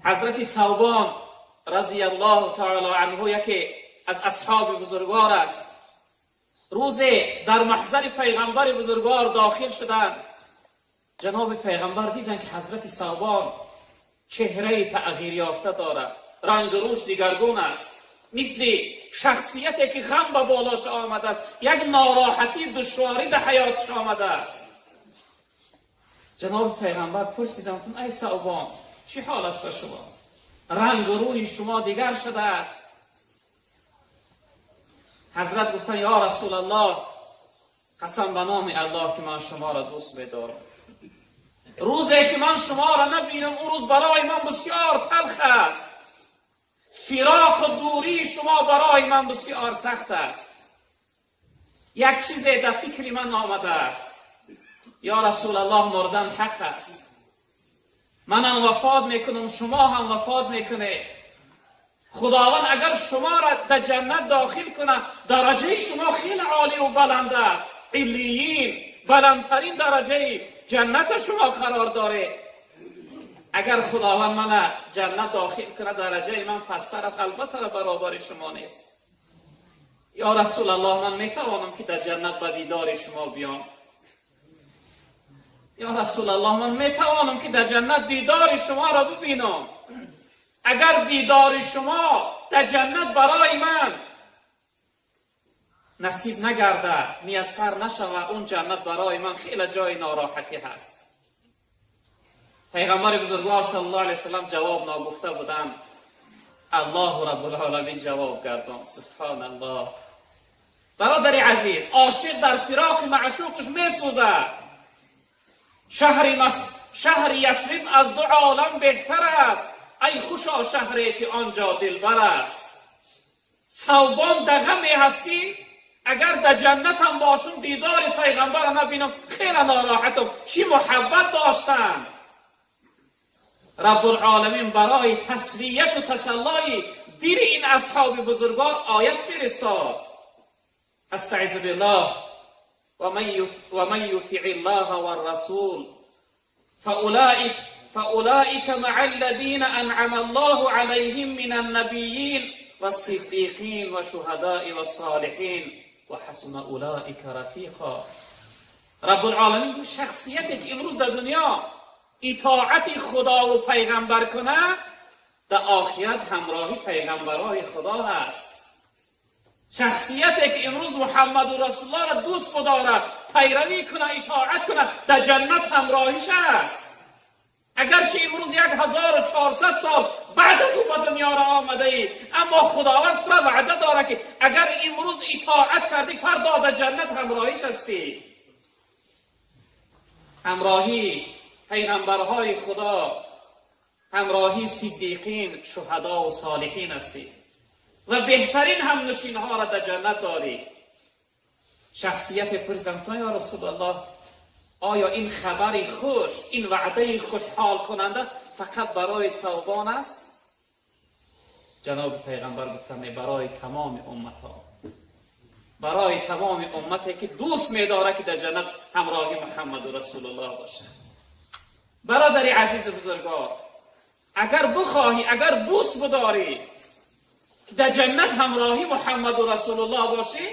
Ҳазрати Савбон разияллоҳу таъоло анҳу яке аз асҳоби бузургвор аст. Рӯзе дар маҳзари пайғамбари бузургвор дохил шуданд. Ҷаноби пайғамбар диданд, ки ҳазрати Савбон чеҳраи тағйирёфта дорад, ранг рӯш дигаргун аст, мисли шахсияте ки ғам ба болош омадааст, як нороҳатӣ, душворӣ дар ҳаёташ омадааст. Ҷаноби пайғамбар пурсиданд: ай Савбон, чӣ ҳол аст ба шумо? Ранг рӯи шумо дигар шудааст. Ҳазрат гуфтанд: ё Расулаллоҳ, қасам ба номи Аллоҳ, ки ман шуморо дӯст медорам. Рӯзе ки ман шуморо набинам, он рӯз барои ман бисёр талх аст. Фироқу дурии шумо барои ман бисёр сахт аст. Як чизе дар фикри ман омадааст. Ё Расулаллоҳ, мурдан ҳақ аст. Манам вафот мекунам, шумо ҳам вафот мекунед. Худованд агар шуморо дар ҷаннат дохил кунад, дараҷаи шумо хеле олӣ ва баланд аст. Иллиин, баландтарин дараҷаи ҷаннати шумо қарор доред. Агар Худованд мана ҷаннат дохил кунад, дараҷаи ман пасттар аст, албатта баробари шумо нест. Ё Расулаллоҳ, ман метавонам, ки дар ҷаннат ба дидори шумо биём? Ё Расулаллоҳ, ман метавонам, ки дар ҷаннат дидори шуморо бибинам? Агар дидори шумо дар ҷаннат барои ман насиб нагардад, муяссар нашавад, он ҷаннат барои ман хеле ҷои нороҳатӣ ҳаст. Пайғамбари бузургвор саллаллоҳу алайҳи васаллам ҷавоб ногуфта буданд, Аллоҳу Раббулъоламин ҷавоб гардон. Субҳоналлоҳ! Бародари азиз, ошиқ дар фироқи маъшуқаш месӯзад. Шаҳри Ясриб аз ду олам беҳтар аст, ай хушо шаҳре, ки он ҷо дилбар аст. Савбон дар ғаме ҳаст, ки агар дар ҷаннатам бошум, дидори пайғамбарро набинам, хеле нороҳатам. Чӣ муҳаббат доштанд! Раббулъоламин барои таслияту тасаллои дили ин асҳоби бузургвор оят фиристод. Астаъизу биллоҳ: ومن يطع الله والرسول فأولئك مع الذين أنعم الله عليهم من النبيين والصديقين والشهداء والصالحين وحسن أولئك رفيقا. رب العالمین گفت شخصیتی که امروز در دنیا اطاعت خدا و پیغمبر کنه، در آخرت همراهی پیغمبرای خدا هست. شخصیتی که امروز محمد و رسول الله را دوست بدارد، پیروی کنه، اطاعت کنه، در جنت همراهیش است. اگرچه امروز 1400 سال بعد از او به دنیا را آمده ای، اما خداوند تو را وعده داره که اگر امروز اطاعت کردی، فردا در جنت همراهیش هستی. همراهی پیغمبرهای خدا، همراهی صدیقین، شهدا و صالحین هستی و بهترین هم نشین ها را در جنت داری. شخصیت پرسیدن: یا رسول الله، آیا این خبر خوش، این وعده خوشحال کننده فقط برای ثوبان است؟ جناب پیغمبر گفتند: برای تمام امت ها، برای تمام امتی که دوست می‌داره که در جنت همراهی محمد رسول الله باشد. برادر عزیز و بزرگوار، اگر بخواهی، اگر دوست بداری که در جنت همراهی محمد رسول الله باشی،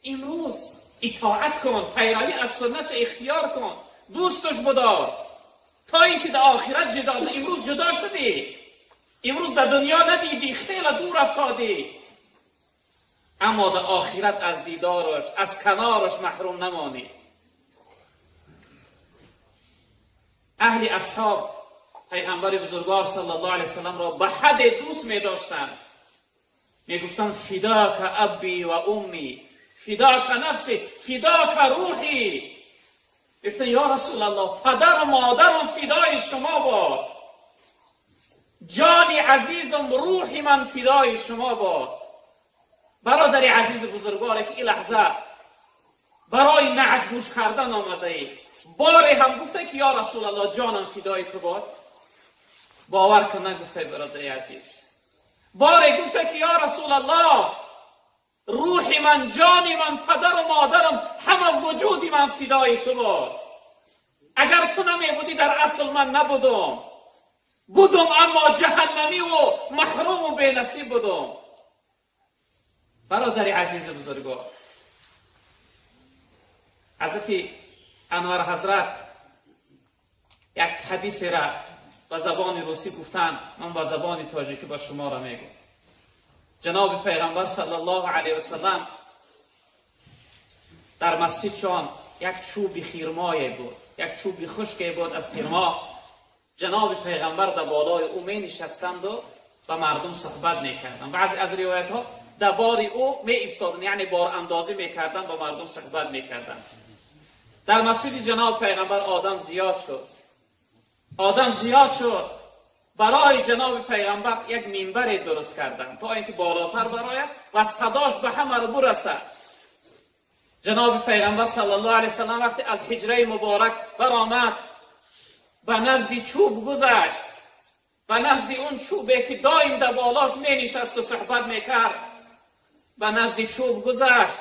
امروز اطاعت کن، پیروی از سنت اختیار کن، دوستش بدار تا اینکه در آخرت جدا. امروز جدا شدی، امروز در دنیا ندیدی، خیلی دور افتادی، اما در آخرت از دیدارش، از کنارش محروم نمانی. اهل اصحاب پیغمبر بزرگوار صلی الله علیه وسلم را به حد دوست می داشتند. می گفتند: فداک ابی و امی، فداک نفسی، فداک روحی. گفتن: یا رسول الله، پدر و مادرم فدای شما باد، جان عزیزم، روح من فدای شما باد. برادر عزیز بزرگوار که این لحظه برای نعت گوش کردن آمده ای، باری هم گفته که یا رسول الله، جانم فدای تو باد؟ باور کن نگفته. برادر عزیز، باری گفته که یا رسول الله، روح من، جان من، پدر و مادرم، همه وجود من فدای تو باد؟ اگر تو نمی بودی، در اصل من نبودم. Будум, аммо ҷаҳаннамӣ ва маҳруму бенасиб будум. Бародари азизи бузургвор, ҳазрати Анвар ҳазрат як ҳадисеро ба забони русӣ гуфтанд, ман ба забони тоҷикӣ ба шуморо мегӯям. Ҷаноби пайғамбар саллаллоҳу алайҳи васаллам дар масҷидшон як чӯби хирмое буд, як чӯби хушке буд аз хирмо. Ҷаноби пайғамбар дар болои ӯ менишастанду ба мардум суҳбат мекарданд. Баъзе аз ривоятҳо дар бори ӯ меистоданд, яъне борандозӣ мекарданд, ба мардум суҳбат мекарданд. Дар масҷиди ҷаноби пайғамбар одам зиёд шуд, одам зиёд шуд. Барои ҷаноби пайғамбар як минбаре дуруст карданд, то ин ки болотар барояд ва садош ба ҳама бурасад. Ҷаноби пайғамбар саллаллоҳу алайҳи васаллам вақте аз ҳиҷраи муборак баромад, ба назди чӯб гузашт, ба назди он чӯбе ки доим дар болош менишасту суҳбат мекард, ба назди чӯб гузашт,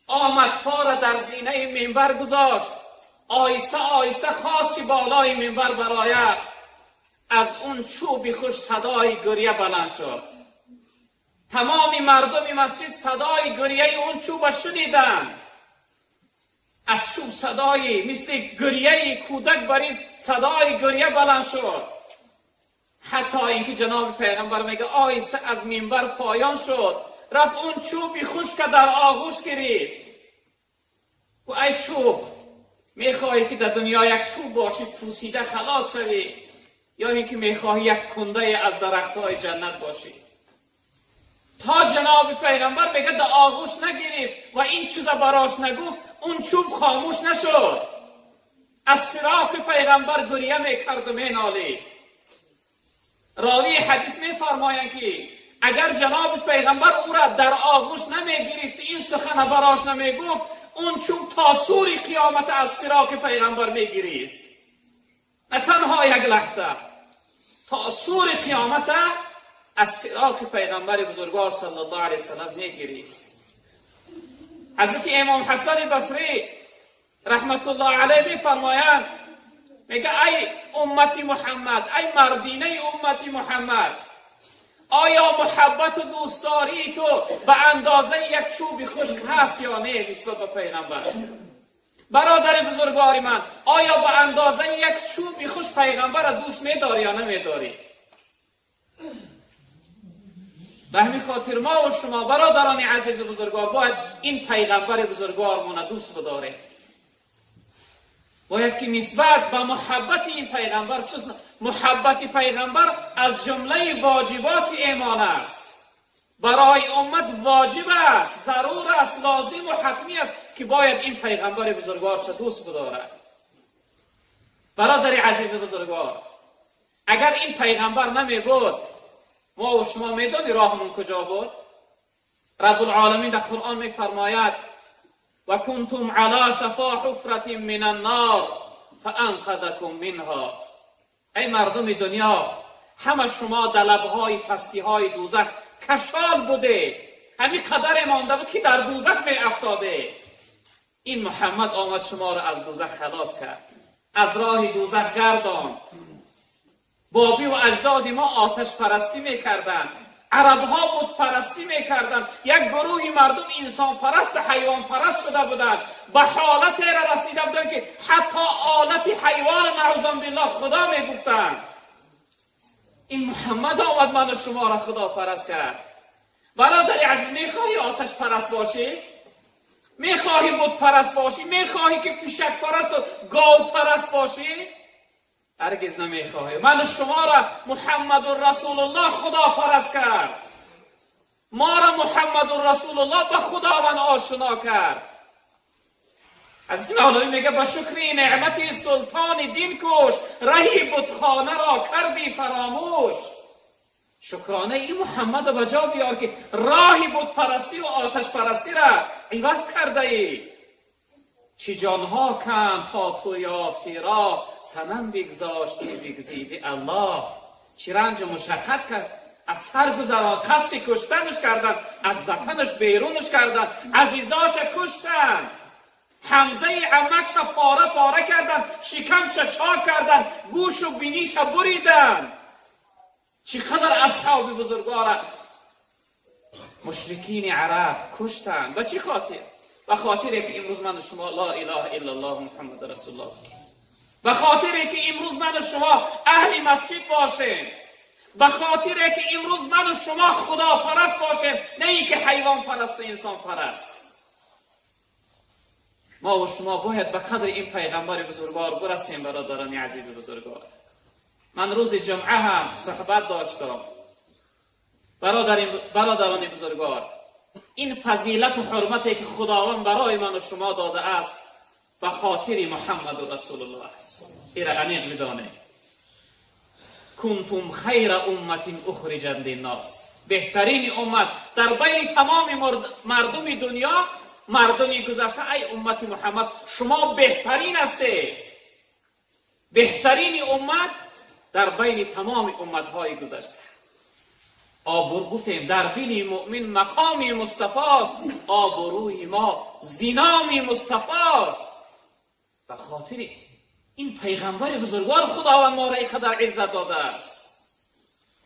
омад пора дар зинаи минбар гузошт, оҳиста оҳиста хост ки болои минбар барояд. Аз он чӯби хуш садои гиря баланд шуд. Тамоми мардуми масҷид садои гиряи он чӯба шуниданд. Аз чӯб садои мисли гиряи кӯдак бар ин садои гиря баланд шуд. Ҳатто инки ҷаноби пайғамбар мега оҳиста аз минбар поён шуд, рафт он чӯби хушка дар оғӯш гирифт. Гуфт: ай чӯб, мехоҳӣ ки дар дунё як чӯб бошӣ, пӯсида халос шавӣ, ё ин ки мехоҳӣ як кундае аз дарахтҳои ҷаннат бошӣ? То ҷаноби пайғамбар мега дар оғӯш нагирифт ва ин чиза барош нагуфт, он чӯб хомӯш нашуд. Аз фироқи пайғамбар гиря мекарду менолид. Ровии ҳадис мефармоянд, ки агар ҷаноби пайғамбар ӯра дар оғӯш намегирифт, ин сухана барош намегуфт, он чӯб то сури қиёмат аз фироқи пайғамбар мегирист. На танҳо як лаҳза, то сури қиёмата аз фироқи пайғамбари бузургвор саллаллоҳу алайҳи васаллам мегирист. Ҳазрати имом Ҳасани Басрӣ раҳматуллоҳи алайҳ мефармоянд, мега: ай уммати Муҳаммад, ай мардинаи уммати Муҳаммад, оё муҳаббату дӯстдории ту ба андозаи як чӯби хушк ҳаст ё не нисбат ба пайғамбар? Бародари бузургвори ман, оё ба андозаи як чӯби хушк пайғамбарро дӯст медорӣ ё намедорӣ? Ба ҳамин хотир мо ва шумо, бародарони азизу бузургвор, бояд ин пайғамбари бузургвормона дӯст бидорем. Бояд ки нисбат ба муҳаббати ин пайғамбар, муҳаббати пайғамбар аз ҷумлаи воҷиботи имон аст. Барои уммат воҷиб аст, зарур аст, лозиму ҳатмӣ аст, ки бояд ин пайғамбари бузургворша дӯст бидорад. Бародари азизу бузургвор, агар ин пайғамбар намебуд, мо ва шумо медонӣ роҳмон куҷо буд? Раббулоламин дар Қуръон мефармояд: ва кунтум ала шафо ҳуфратин мин аннор фаанқазакум минҳо. Эй мардуми дунё, ҳама шумо дар лабҳои пастиҳои дӯзах кашол будед, ҳамин қадаре монда буд, ки дар дӯзах меафтодед. Ин Муҳаммад омад, шуморо аз дӯзах халос кард, аз роҳи дӯзах гардонд. Бобиву аҷдоди мо оташпарастӣ мекарданд, арабҳо бутпарастӣ мекарданд, як гурӯҳи мардум инсонпарасту ҳайвонпараст шуда буданд, ба ҳолатеро расида буданд, ки ҳатто олати ҳайвона наъузан биллоҳ худо мегуфтанд. Ин Муҳаммад омад, ману шуморо худопараст кард. Бародари азиз, мехоҳӣ оташпараст бошӣ? Мехоҳӣ бутпараст бошӣ? Мехоҳӣ ки пишакпарасту говпараст бошӣ? Ҳаргиз намехоҳӣ. Ману шуморо Муҳаммадун Расулуллоҳ худопараст кард, моро Муҳаммадун Расулуллоҳ ба Худованд ошино кард. Ҳазрати Мавлавӣ мега: ба шукри неъмати султони дин кӯш, раҳи бутхонаро кардӣ фаромӯш. Шукронаи ин Муҳаммадро ба ҷо биёр, ки роҳи бутпарастиву оташпарастиро иваз кардаӣ. Чӣ ҷонҳо канд то ту ёфтӣ роҳ, санам бигзоштӣ, бигзиди Аллоҳ. Чӣ ранҷу мушаққат кард, аз сар гузарон, қасди куштанаш карданд, аз ватанаш берунаш карданд, азизоша куштанд. Ҳамзаи амакша пора пора кардан, шикамша чок кардан, гӯшу биниша буридан. Чӣ қадар асҳоби бузургвора мушрикини араб куштанд. Ба чӣ хотир? Ба хотире ки имрӯз ману шумо ла илаҳа иллаллоҳ Муҳаммад расулуллоҳ, ба хотире ки имрӯз ману шумо аҳли масҷид бошем, ба хотире ки имрӯз ману шумо худопараст бошем, на ин ки ҳайвонпарасту инсонпараст. Мо ва шумо бояд ба қадри ин пайғамбари бузургвор бирасем. Бародарони азизу бузургвор, ман рӯзи ҷумъа ҳам суҳбат доштам. Бародарони бузургвор, ин фазилату ҳурмате ки Худованд барои ману шумо додааст, ба хотири Муҳаммаду расулуллоҳ аст. Ира аниқ бидонед: кунтум хайра умматин ухриҷат линнос, беҳтарини уммат дар байни тамоми мардуми дунё, мардуми гузашта. Ай уммати Муҳаммад, шумо беҳтарин ҳастед, беҳтарини уммат дар байни тамоми умматҳои гузашта. Обур гуфтем, дар дили муъмин мақоми Мустафост, обрӯи мо зиноми Мустафост. Ба хотири ин пайғамбари бузургвор Худованд моро ин қадар иззат додааст.